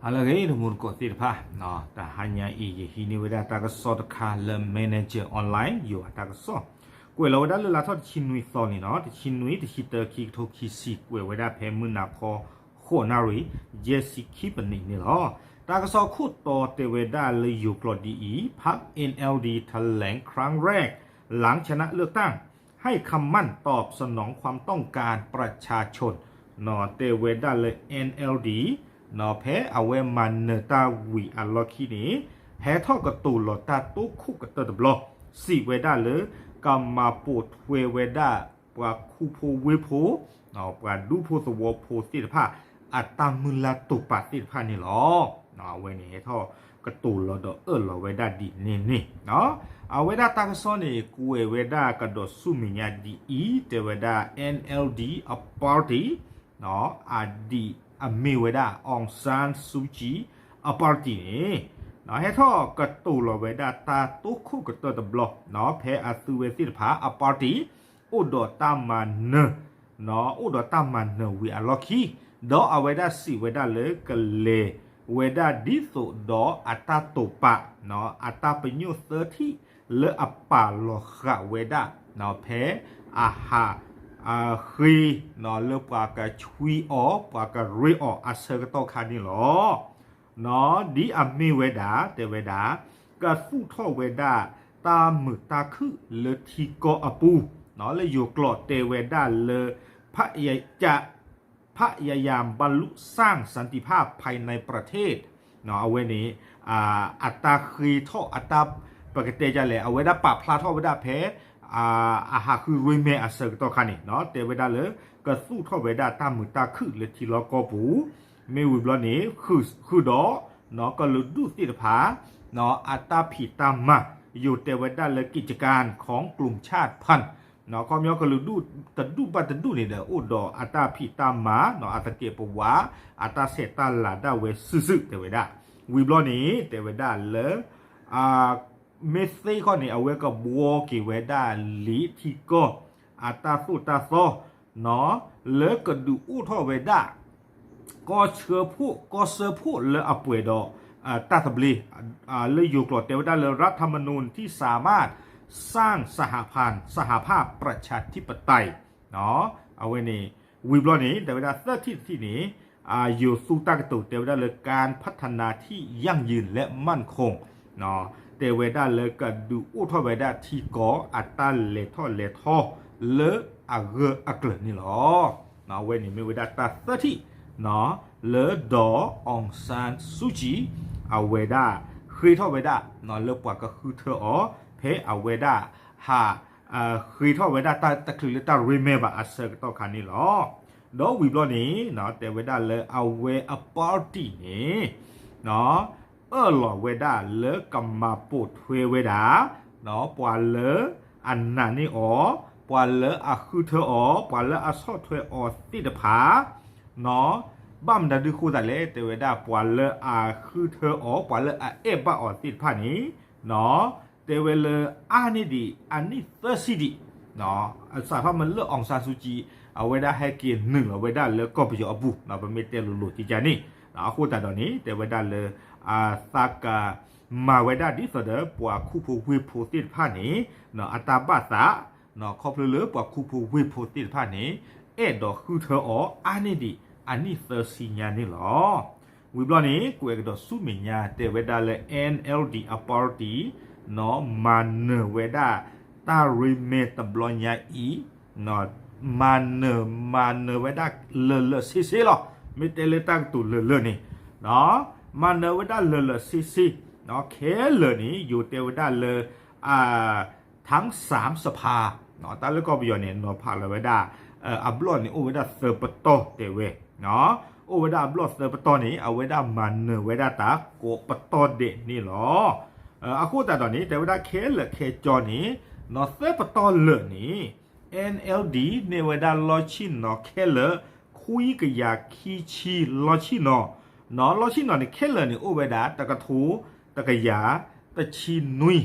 ဟါလၢအဂ့ၤ တံၤသကိးသ့ၣ်တဖၣ်, တဟါညါအံၤ ယဟံးန့ၢ်ဝဲဒၣ်တၢ်ကစီၣ်တခါလၢ Manager Online ယိၤအတၢ်ကစီၣ်, ကွဲးလီၤဝဲဒၣ်လၢလါထီၣ်တဆံနွံသီန့ၣ်နီၤ, တဆံနွံ တဆံတၢ ခံကထိခံဆံ ကွဲးဝဲဒၣ်ဖဲမုၢ်နၤခီ ဃိးနၣ်ရံၣ် ယဲၢ်ဆံခံပနံးန့ၣ်လီၤ. တၢ်ကစီၣ်ခိၣ်တီတဲဝဲဒၣ်လၢယိၤကျိာ်ဒ်အံၤ, พรรค เอ็น แอล ดี แถลงครั้งแรก หลังชนะเลือกตั้ง ให้คำมั่นตอบสนองความต้องการประชาชน တဲဝဲဒၣ်လၢ เอ็น แอล ดี ဖဲအဝဲမၤနၢၤတၢ်ဝံၤအလီၢ်ခံန့ၣ်, ဟဲထီၣ်ကတိၤလီၤတၢ်တိခိၣ်ကတၢၢ်တဘျီ, စံးဝဲဒၣ်လၢ ကမၤပိာ်ထွဲဝဲဒၣ် ပှၤခူဖိဝ့ၢ်ဖိ, ပှၤဒူဖိသဝီဖိသ့ၣ်တဖၣ် အတၢ်မုၢ်လၢ်တိာ်ပာ်သ့ၣ်တဖၣ်န့ၣ်လီၤ. အဝဲန့ၣ်ဟဲထီၣ်ကတိၤလီၤဒီးအၢၣ်လီၤဝဲဒၣ်ဒ်န့ၣ်န့ၣ်, အဝဲဒၣ်တၢ်ကစီၣ်န့ၣ် ကွဲးဝဲဒၣ်ကဒီးဆူမဲာ်ညါဒ်အံၤ, တဲဝဲဒၣ် เอ็น แอล ดี အ party အဒံးအမ့ၢ်ဝဲဒၣ် အောင်ဆန်းစုကြည် အ party န့ၣ် ဟဲထီၣ်ကတိၤလီၤဝဲဒၣ်တၢ်တိခိၣ်ကတၢၢ်တဘျီ, ဖဲအသုဝဲသ့ၣ်တဖၣ်အ party အိၣ်ဒီးတၢ်မၤနၢၤ, အိၣ်ဒီးတၢ်မၤနၢၤဝံၤအလီၢ်ခံ, ဒီးအဝဲဒၣ်စံးဝဲဒၣ်လၢကလဲၤဝဲဒၣ်ဒ်သိးဒီးအတၢ်တိာ်ပာ် အတၢ်ပညိၣ်သၢထံၣ်လၢအပာ်လီၤဃာ်ဝဲဒၣ် ဖဲအဟးဃ့ လၢပှၤကဆွံအီၤ ပှၤကရ့အီၤအဆၢကတီၢ်ခါန့ၣ်လီၤ. ဒ်အမ့ၢ်ဝဲဒၣ် တဲဝဲဒၣ် ကသူၣ်ထီၣ်ဝဲဒၣ်တၢ်မုာ်တၢ်ခုၣ်လၢထံကီၢ်အပူၤ, လၢယိၤကျိာ်တဲဝဲဒၣ်လၢ พยายาม พยายามบรรลุสร้างสันติภาพภายในประเทศ အဝဲန့ၣ် အတၢ်ဃ့ထီၣ်အတၢ် ပကတဲဒ်လဲၣ် အဝဲဒၣ်ပာ်ဖျါထီၣ်ဝဲဒၣ်ဖဲ အဟးဃုရ့မဲအဆၢကတီၢ်ခါန့ၣ် တဲဝဲဒၣ်လၢ ကသူၣ်ထီၣ်ဝဲဒၣ်တၢ်မုာ်တၢ်ခုၣ်လၢထံလီၢ်ကီၢ်ပူၤ, မ့ၢ်ဝံၤဘျီန့ၣ် ဃုာ်ဒီး ကလုာ်ဒူၣ်သ့ၣ်တဖၣ် အတၢ်ဖံးတၢ်မၤ, ယိၤတဲဝဲဒၣ်လၢ กิจการของกลุ่มชาติพันธุ์ ခီပညီကလုာ်ဒူၣ်တဒူၣ်ဘၣ်တဒူၣ်န့ၣ်ဒီး အိၣ်ဒီးအတၢ်ဖံးတၢ်မၤ အသကဲးပဝး အတၢ်ဆဲးတၢ်လၤဒၣ်ဝဲစုာ်စုာ်တဲဝဲဒၣ်, ဝံၤဘျီန့ၣ် တဲဝဲဒၣ်လၢ မ့ၢ်သ့ခီန့ၣ် အဝဲကဘှီက့ၤဝဲဒၣ်လံာ်ထံကီၢ် အတၢ်သိၣ်တၢ်သီ လၢကဒုးအိၣ်ထီၣ်ဝဲဒၣ် ကီၢ်ဆၢဖှိၣ် ကီၢ်ဆၢဖှိၣ်လၢအပှဲၤဒီး တၢ်သဘျ့ လၢယိၤကျိာ်တဲဝဲဒၣ်လၢ รัฐธรรมนูญที่สามารถสร้างสหพันธ์ สหภาพประชาธิปไตย အဝဲန့ၣ် ဝံၤဘျီန့ၣ် တဲဝဲဒၣ်သၢထံၣ်တထံၣ်န့ၣ် ယိၤသူတၢ်ကတိၤတဲဝဲဒၣ်လၢ การพัฒนาที่ยั่งยืนและมั่นคง တဲဝဲဒၣ်လၢကဒုးအိၣ်ထီၣ်ဝဲဒၣ်ထံကီၢ်အတၢ်လဲၤထီၣ်လဲၤထီလၢအဂၢၢ်အကျၢၤန့ၣ်လီၤ. အဝဲန့ၣ်မ့ၢ်ဝဲဒၣ်တၢ်သၢထံၣ် လၢဒီး အောင်ဆန်းစုကြည် အဝဲဒၣ်ဃ့ထီၣ်ဝဲဒၣ် လၢပှၤကဃုထၢအီၤ ဖဲအဝဲဒၣ်ဟး ဃ့ထီၣ်ဝဲဒၣ်တၢ်တချုးလၢတၢ်ရ့မဲဘၣ်အဆၢကတီၢ်ခါန့ၣ်လီၤ. ဒီးဝံၤဘျီန့ၣ် တဲဝဲဒၣ်လၢအဝဲအ party န့ၣ် အၢၣ်လီၤဝဲဒၣ်လၢကမၤပိာ်ထွဲဝဲဒၣ် ပှၤလၢအနာ်န့ၢ်အီၤ, ပှၤလၢအဃုထၢအီၤ, ပှၤလၢအဆီၣ်ထွဲအီၤသ့ၣ်တဖၣ် ဘၣ်မတၤဒုးဃိသးလဲၣ် တဲဝဲဒၣ်ပှၤလၢအဃုထၢအီၤ ပှၤလၢအအဲၣ်ဘၣ်အီၤသ့ၣ်တဖၣ်န့ၣ် တဲဝဲလၢအါန့ၢ်ဒံး အနံၣ်သၢဆံဒံး စးထီၣ်မ့ၢ်လၢ အောင်ဆန်းစုကြည် အဝဲဒၣ်ဟဲက့ၤနုာ်လီၤဝဲဒၣ်လၢကီၢ်ပယီၤအပူၤ ပမ့ၢ်တဲလိၤလိၤကကန့ၣ် အဃိသတးဒီးန့ၣ် တဲဝဲဒၣ်လၢ သးက မၤဝဲဒၣ်ဒ်သိးဒီး ပှၤခူဖိဝ့ၢ်ဖိသ့ၣ်တဖၣ်န့ၣ် အတၢ်ဘၣ်သး ခီဖျိလၢပှၤခူဖိဝ့ၢ်ဖိသ့ၣ်တဖၣ်န့ၣ် အဲၣ်ဒိးဃုထၢအီၤအါန့ၢ်ဒံး အနံၣ်သၢဆံညါန့ၣ်လီၤ. ဝံၤဘျီန့ၣ် ကွဲးကဒီးဆူမဲာ်ညါ တဲဝဲဒၣ်လၢ NLD အ party မၤနၢၤဝဲဒၣ် တၢ်ရ့မဲတဘျီညါအံၤ မၤနၢၤ မၤနၢၤဝဲဒၣ်လၢာ်လၢာ်ဆ့ဆ့လီၤ. မ့ၢ်တဲလၢတၢ်ကတိၤလၢာ်လၢာ်န့ၣ် မၤနၢၤဝဲဒၣ်လၢာ်လၢာ်ဆ့ဆ့ ခဲလၢာ်န့ၣ် ယိၤတဲဝဲဒၣ်လၢ ทั้งสามสภา တၢ်လၢကီၢ်ပယီၤန့ၣ် နီၤဖးလီၤဝဲဒၣ် အဘျီၣ်န့ၣ် အိၣ်ဝဲဒၣ်သၢပတီၢ်တဲဝဲ အိၣ်ဝဲဒၣ်အဘျီၣ်သၢပတီၢ်န့ၣ် အဝဲဒၣ်မၤနၢၤဝဲဒၣ်တၢ်ကိးပတီၢ်ဒဲးန့ၣ်လီၤ. အဃိသတးဒီးန့ၣ် တဲဝဲဒၣ်ခဲလၢာ်ခဲကၠီန့ၣ် နီၤသၢပတီၢ်လၢာ်န့ၣ် NLD န့ၢ်ဝဲဒၣ်လီၢ်ဆ့ၣ်နီၤခဲလၢာ် ခွံကယၤခံဆံလီၢ်ဆ့ၣ်နီၤ, နီၤလီၢ်ဆ့ၣ်နီၤန့ၣ် ခဲလၢာ်န့ၣ် အိၣ်ဝဲဒၣ် တကထိ တကယၤ တဆံနွံ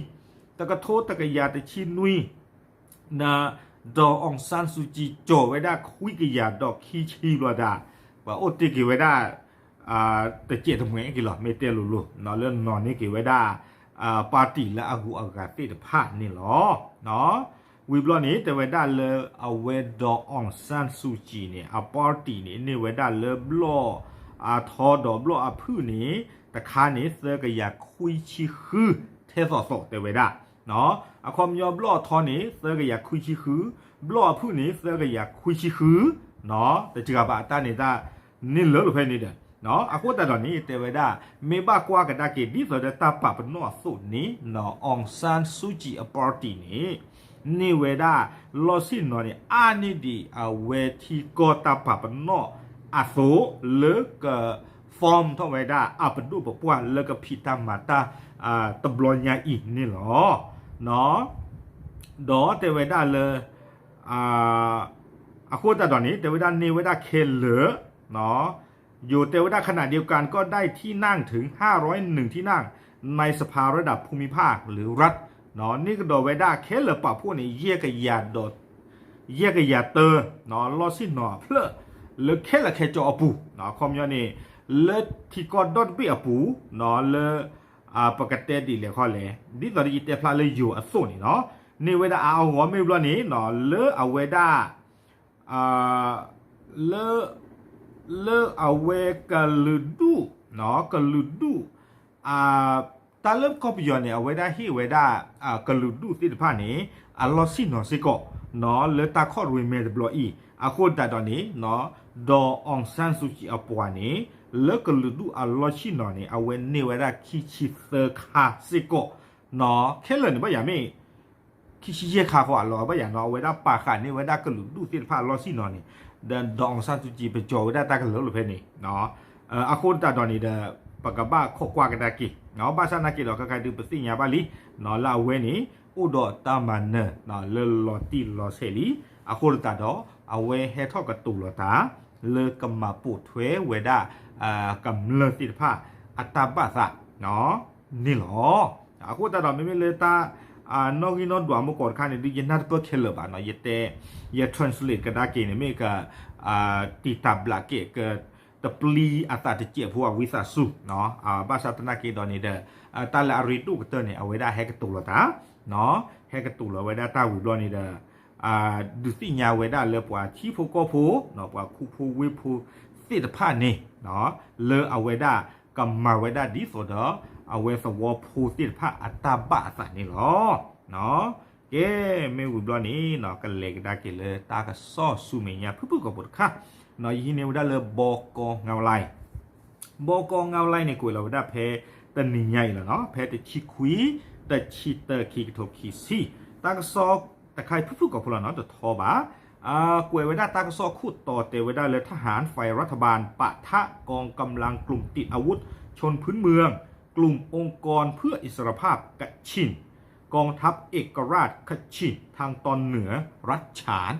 တကထိ တကယၤတဆံနွံ ဒီး ဒေါ်အောင်ဆန်းစုကြည် ကၠီၤဝဲဒၣ်ခွံကယၤဒီးခံဆံဘျီဒၣ် ပှၤအိၣ်တ့ၢ်က့ၤဝဲဒၣ် တစဲးတမှဲးက့ၤလီၤ မ့ၢ်တဲလိၤလိၤ လၢနီၢ်န့ၢ်က့ၤဝဲဒၣ် party လၢအဂုၤအဂၤသ့ၣ်တဖၣ်န့ၣ်လီၤ. ဝံၤဘျီန့ၣ် တဲဝဲဒၣ်လၢအဝဲ ဒေါ်အောင်ဆန်းစုကြည် န့ၣ် အ party န့ၣ် န့ၢ်ဝဲဒၣ်လၢဘျီၣ်အထီဒီးဘျီၣ်အဖုၣ်န့ၣ် တခါန့ၣ် သၢကယၤခွံဆံဃု ထဲသိးသိးတဲဝဲဒၣ် အခီပညီဘျီၣ်အထီန့ၣ် သၢကယၤခွံဆံဃု, ဘျီၣ်အဖုၣ်န့ၣ် သၢကယၤခွံဆံဃု, တစှၤဘၣ်အတၢ်န့ၣ်တၢ်န့ၣ်လၢလိာ်ဖဲန့ၣ်ဒီး အဃိသတးဒီးန့ၣ် တဲဝဲဒၣ် မ့ၢ်ဘၣ်ကွၢ်ကဒါက့ၤ ဒ်သိးဒီးတၢ်ပာ်ပနီၣ်အသိးန့ၣ် အောင်ဆန်းစုကြည် အ party န့ၣ် န့ၢ်ဝဲဒၣ် လီၢ်ဆ့ၣ်နီၤန့ၣ် အါန့ၢ်ဒံးအဝဲထံကီၢ်တၢ်ပာ်ပနီၣ်အသိး လၢက form ထီၣ်ဝဲဒၣ်အပဒိၣ်ပပှၢ်လၢကဖံးတၢ်မၤတၢ် တဘျီညါအံၤန့ၣ်လီၤ. ဒီးတဲဝဲဒၣ်လၢ အဃိသတးဒီးန့ၣ် တဲဝဲဒၣ်န့ၢ်ဝဲဒၣ်ခဲလၢာ် ယိၤတဲဝဲဒၣ် ขณะเดียวกันก็ได้ที่นั่งถึงห้าร้อยหนึ่งที่นั่งในสภาระดับภูมิภาคหรือรัฐ န့ၢ်ကဒီးဝဲဒၣ်ခဲလၢာ်ပာ်ဖှိၣ်န့ၣ် ယဲၢ်ကယၤဒီး ယဲၢ်ကယၤတၢ လီၢ်ဆ့ၣ်နီၤအဖျၢၣ် လၢခဲလၢာ်ခဲဆ့အပူၤ အခီပညီန့ၣ် လၢထံကီၢ်ဒီတဘ့ၣ်အပူၤ လၢ ပကတဲဒ်လဲၣ်ခီလဲၣ် ဒ်သိးဒီးယတဲဖျါလၢယိၤအသိးန့ၣ်လီၤ. န့ၢ်ဝဲဒၣ်အါအါဂီၢ်ဂီၢ်မ့ၢ်ဘျီန့ၣ် လၢအဝဲဒၣ် လၢ လၢအဝဲကလုာ်ဒူၣ် ကလုာ်ဒူၣ် တၢ်လၢကီၢ်ပယီၤန့ၣ် အဝဲဒၣ်ဟ့ၣ်ဝဲဒၣ် ကလုာ်ဒူၣ်သ့ၣ်တဖၣ်န့ၣ် အလီၢ်ဆ့ၣ်နီၤစ့ၢ်ကီး လၢတၢ်ခီၣ်ရိၣ်မဲတဘျီအံၤ အဃိသတးဒီးန့ၣ် ဒေါ်အောင်ဆန်းစုကြည် အပှၤန့ၣ် လၢကလုာ်ဒူၣ်အလီၢ်ဆ့ၣ်နီၤန့ၣ် အဝဲန့ၢ်ဝဲဒၣ်ခံဆံသၢခါစ့ၢ်ကီး ခဲလၢာ်န့ၣ်ဘၣ်ယၤမ့ၢ် ခံဆံယဲၢ်ခါဃီအလီၢ်ဘၣ်ယၤနီၤ အဝဲဒၣ်ပာ်ဃာ်န့ၢ်ဝဲဒၣ်ကလုာ်ဒူၣ်သ့ၣ်တဖၣ်အလီၢ်ဆ့ၣ်နီၤန့ၣ် ဒီး ဒေါ်အောင်ဆန်းစုကြည် ပကၠီၤဝဲဒၣ်တၢ်ကလုာ်လိာ်ဖဲန့ၣ် အဃိသတးဒီးန့ၣ်ဒီး ပကဘၣ်ခိးကွၢ်ကဒါက့ၤ ဘၣ်ဆၣ်သနာ်က့ဒီး ခဲခါဒုးပသ့ၣ်ညါဘၣ်လံ လၢအဝဲန့ၣ် အိၣ်ဒီးတၢ်မၤနၢၤ လၢလီၤတံၢ်လီၤဆဲးလံ အဃိသတးဒီး အဝဲဟဲထီၣ်ကတိၤလီၤတၢ် လၢကမၤပိာ်ထွဲဝဲဒၣ် ကမျၢၢ်သ့ၣ်တဖၣ် အတၢ်ဘၣ်သး န့ၣ်လီၤ. အဃိသတးဒီး မ့မ့ၢ်လၢတၢ် နီၣ်ဂံၢ်နီၣ်ဒွးမုၢ်ကီးတခါန့ၣ် ဒုးယနၢ်တပၢၢ်ခဲလၢာ်ဘၣ်နီၤ ယတဲ ယ translate ကဒါက့ၤန့ၣ် မ့ၢ်က တံာ်တာ်ဘျးက့ၤ ကတပျံၤအသးတစဲးဖိအဝံသးစူၤ ဘၣ်ဆၣ်သနာ်က့ဒီးန့ၣ်ဒီး တၢ်လၢအရ့ဒိၣ်ကတၢၢ်န့ၣ် အဝဲဒၣ်ဟဲကတိၤလီၤတၢ် ဟဲကတိၤလီၤဝဲဒၣ်တၢ်ဝံၤဘျီန့ၣ်ဒီး ဒုးသ့ၣ်ညါဝဲဒၣ်လၢပှၤထံဖိကီၢ်ဖိ ပှၤခူဖိဝ့ၢ်ဖိသ့ၣ်တဖၣ်န့ၣ် လၢအဝဲဒၣ်ကမၤဝဲဒၣ်ဒ်သိးဒီး အဝဲသဝီဖိသ့ၣ်တဖၣ်အတၢ်ဘၣ်အသးန့ၣ်လီၤ. ကဲ မ့ၢ်ဝံၤဘျီန့ၣ် ကလဲၤကဒါက့ၤလၢတၢ်ကစီၣ်ဆူမဲာ်ညါဖုၣ်ဖုၣ်ကိာ်ပူၤတခါ ယဟံးန့ၢ်ဝဲဒၣ်လၢ ဘီကီငါးလိုင်း ဘီကီငါးလိုင်း န့ၣ် ကွဲးလီၤဝဲဒၣ်ဖဲတနံၤညါအံၤလီၤနီၤ ဖဲတဆံခွံ တဆံတၢ ခံကထိခံဆံ တၢ်ကစီၣ်တခါအံၤဖုၣ်ဖုၣ်ကိာ်ဖိလီၤနီၤ တထီဘၣ် ကွဲးဝဲဒၣ်တၢ်ကစီၣ်ခိၣ်တီတဲဝဲဒၣ်လၢ ทหารฝ่ายรัฐบาลปะทะกองกำลังกลุ่มติดอาวุธชนพื้นเมือง กลุ่มองค์กรเพื่ออิสรภาพกะชิน กองทัพเอกราชคชินทางตอนเหนือรัฐฉาน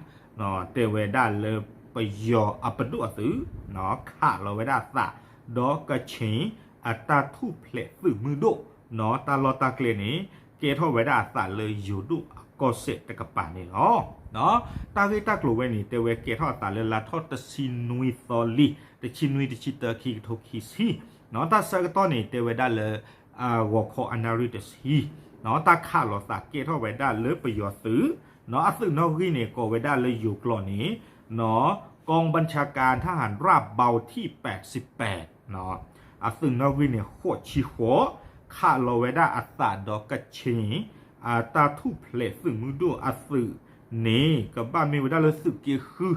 တဲဝဲဒၣ်လၢပယီၤအပဒိၣ်အသုး ခးလီၤဝဲဒၣ်အသး ဒီးကခ့ၣ်အတၢ်ထူၣ်ဖျဲးသုးမုၢ်ဒိၣ် တၢ်လီၢ်တၢ်ကျဲန့ၣ် ကဲထီၣ်ဝဲဒၣ်အသးလၢယိၤဒိၣ်အကီၢ်စဲၣ်တကပၤန့ၣ်လီၤ. တၢ်ဂ့ၢ်တၢ်ကျိၤဝဲန့ၣ် တဲဝဲကဲထီၣ်အသးလၢလါထီၣ်တဆံနွံသီလံ တဆံနွံ တဆံတၢ ခံကထိခံဆံ တၢ်ဆၢကတီၢ်န့ၣ် တဲဝဲဒၣ်လၢ ဂီၤခီအနၣ်ရံၣ်တဆံ တၢ်ခးလီၤသးကဲထီၣ်ဝဲဒၣ်လၢပယီၤသုး အသုးနီၣ်ဂံၢ်န့ၣ် ကိးဝဲဒၣ်လၢယိၤကျိာ်န့ၣ် กองบัญชาการทหารราบเบาที่แปดสิบแปด အသုးနီၣ်ဂံၢ်န့ၣ် ဃိးဆံဃိး ခးလီၤဝဲဒၣ်အသးဒီးကခ့ၣ် အတၢ်ထူၣ်ဖျဲးသုးမုၢ်ဒိၣ်အသုးန့ၣ် ကဘၣ်မ့ၢ်ဝဲဒၣ်လၢသုးက့ဃု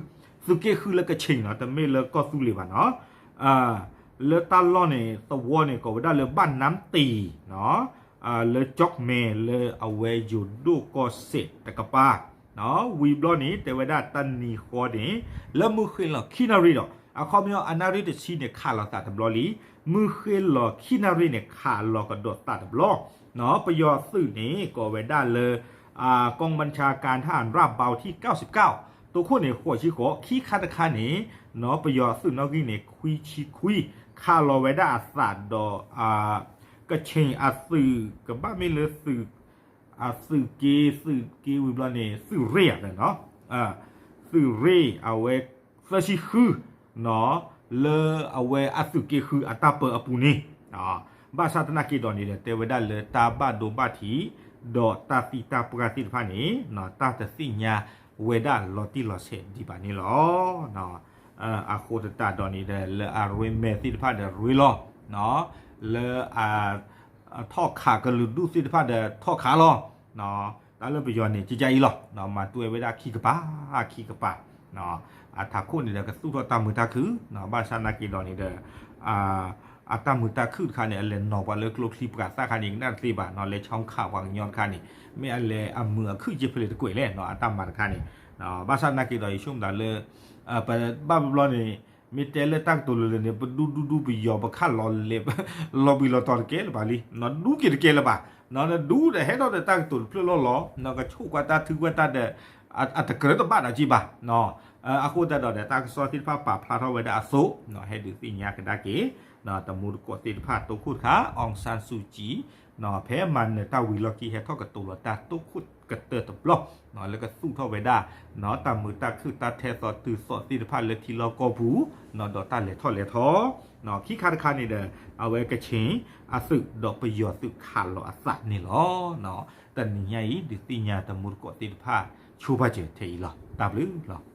သုးက့ဃုလၢကခ့ၣ်နီၤ တမ့ၢ်လၢကီၢ်သူလ့ၤဘၣ်နီၤ လၢတၢ်လီၢ်န့ၣ် သဝီန့ၣ် ကိးဝဲဒၣ်လၢဘၣ်နါတံၣ် လၢကၠီၣ်မဲ လၢအဝဲယိၤဒိၣ်ကီၢ်စဲၣ်တကပၤ ဝံၤဘျီန့ၣ် တဲဝဲဒၣ်တနံၤဃီန့ၣ် လၢမုၢ်ဃ့ၢ်လီၤခံနၣ်ရံၣ်ဒီး အခီပညီအနၣ်ရံၣ်တဆံန့ၣ် ခးလီၤသးတဘျီလံ မုၢ်ဃ့ၢ်လီၤခံနၣ်ရံၣ်န့ၣ် ခးလီၤကဒီးသးတဘျီ ပယီၤသုးန့ၣ် ကိးဝဲဒၣ်လၢ กองบัญชาการทหารราบเบาที่เก้าสิบเก้า သုးခိၣ်န့ၣ် ဃိးဆံဃိး ခံခါတခါန့ၣ် ပယီၤသုးနီၣ်ဂံၢ်န့ၣ် ခွံဆံခွံ ခးလီၤဝဲဒၣ်အသးဒီး ကခ့ၣ်အသုး ကဘၣ်မ့ၢ်လၢသုး သုးက့ သုးက့ဝံၤဘျီန့ၣ် သုးရ့ၣ်ဧါ သုးရ့ၣ် အဝဲ သၢဆံဃု နီၤ လၢအဝဲအသုးက့ဃုအတၢ်ပၢအပူၤန့ၣ်, ဘၣ်ဆၣ်သနာ်က့ဒီးန့ၣ်ဒီး တဲဝဲဒၣ်လၢတၢ်ဘၣ်ဒိဘၣ်ထံး ဒီးတၢ်သံတၢ်ပှၢ်သ့ၣ်တဖၣ်န့ၣ် တၢ်တသ့ၣ်ညါဝဲဒၣ်လီၤတံၢ်လီၤဆဲးဒံးဘၣ်န့ၣ်လီၤ. အဃိသတးဒီးန့ၣ်ဒီး လၢအရ့မဲာ်သ့ၣ်တဖၣ်ဒီးရ့လီၤ, လၢအ ထီၣ်ခးကလုာ်ဒူၣ်သ့ၣ်တဖၣ်ဒီးထီၣ်ခးလီၤ. တၢ်လၢပယီၤန့ၣ် ကကါအံၤလီၤ, မၤတွဲဝဲဒၣ်ခံကပၤ, ခံကပၤ, အထးခိၣ်န့ၣ်ဒီးကသူၣ်ထီၣ်တၢ်မုာ်တၢ်ခုၣ်, ဘၣ်ဆၣ်သနာ်က့ဒီးန့ၣ်ဒီး အတၢ်မုာ်တၢ်ခုၣ်တခါန့ၣ် အလဲၤနီၤပှၤလၢကျိချံပှၤသၣ်ခါန့ၣ် ကနၣ်တသ့ဘၣ်နီၤ, လဲၤဆီခးပှၤကညီတခါန့ၣ် မ့ၢ်အလဲၤအမုာ်အခုၣ်က့ဖဲလဲၣ်တကွဲးလဲၣ်, အတၢ်မၤတခါန့ၣ်, ဘၣ်ဆၣ်သနာ်က့ဒီး ယဆိကမိၣ်သးလၢ ပဘၣ်ဘျီန့ၣ် မ့ၢ်တဲလၢတၢ်ကတိၤလၢလၢန့ၣ် ပဒူဒူဒူပယီၤပခးလီၤလဲၤ လီၤဘှံးလီၤတီၤတကဲလၢၤဘၣ်လံ, ဒူက့ၤတကဲလၢၤဘၣ်, ဒူဒီးဟဲထီၣ်ဒီးတၢ်ကတိၤတဖျၢၣ်လီၢ်လီၤ, ကဆိၣ်ကွၢ်တၢ်ထုကွၢ်တၢ်ဒီး အတကြၢးတဘၣ်ဒီးက့ဘၣ်, အဃိသတးဒီး တၢ်ကစီၣ်သ့ၣ်တဖၣ်ပာ်ဖျါထီၣ်ဝဲဒၣ်အသိး ဟဲဒုးသ့ၣ်ညါကဒါက့ၤ တမူတကိးသ့ၣ်တဖၣ် တိခိၣ်တခါ အောင်ဆန်းစုကြည် ဖဲမၤနၢၤတၢ်ဝံၤလီၢ်ခံ ဟဲထီၣ်ကတိၤလီၤတၢ်တိခိၣ်ကတၢၢ်တဘျီ လၢကသူၣ်ထီၣ်ဝဲဒၣ် တၢ်မုာ်တၢ်ခုၣ်တၢ်ထဲသိးတုၤသိးသ့ၣ်တဖၣ်လၢထံလီၢ်ကီၢ်ပူၤ ဒီးတၢ်လဲၤထီၣ်လဲၤထီ, ခံခါတခါန့ၣ်ဒီး အဝဲကခ့ၣ်အသုးဒီးပယီၤသုးခးလီၤအသးန့ၣ်လီၤ. တနံၤညါအံၤ ဒုးသ့ၣ်ညါတမူတကိးသ့ၣ်တဖၣ် ဆိပာ်စၢၤထဲအံၤလီၤ. တၢ်ဘျုးလီၤ.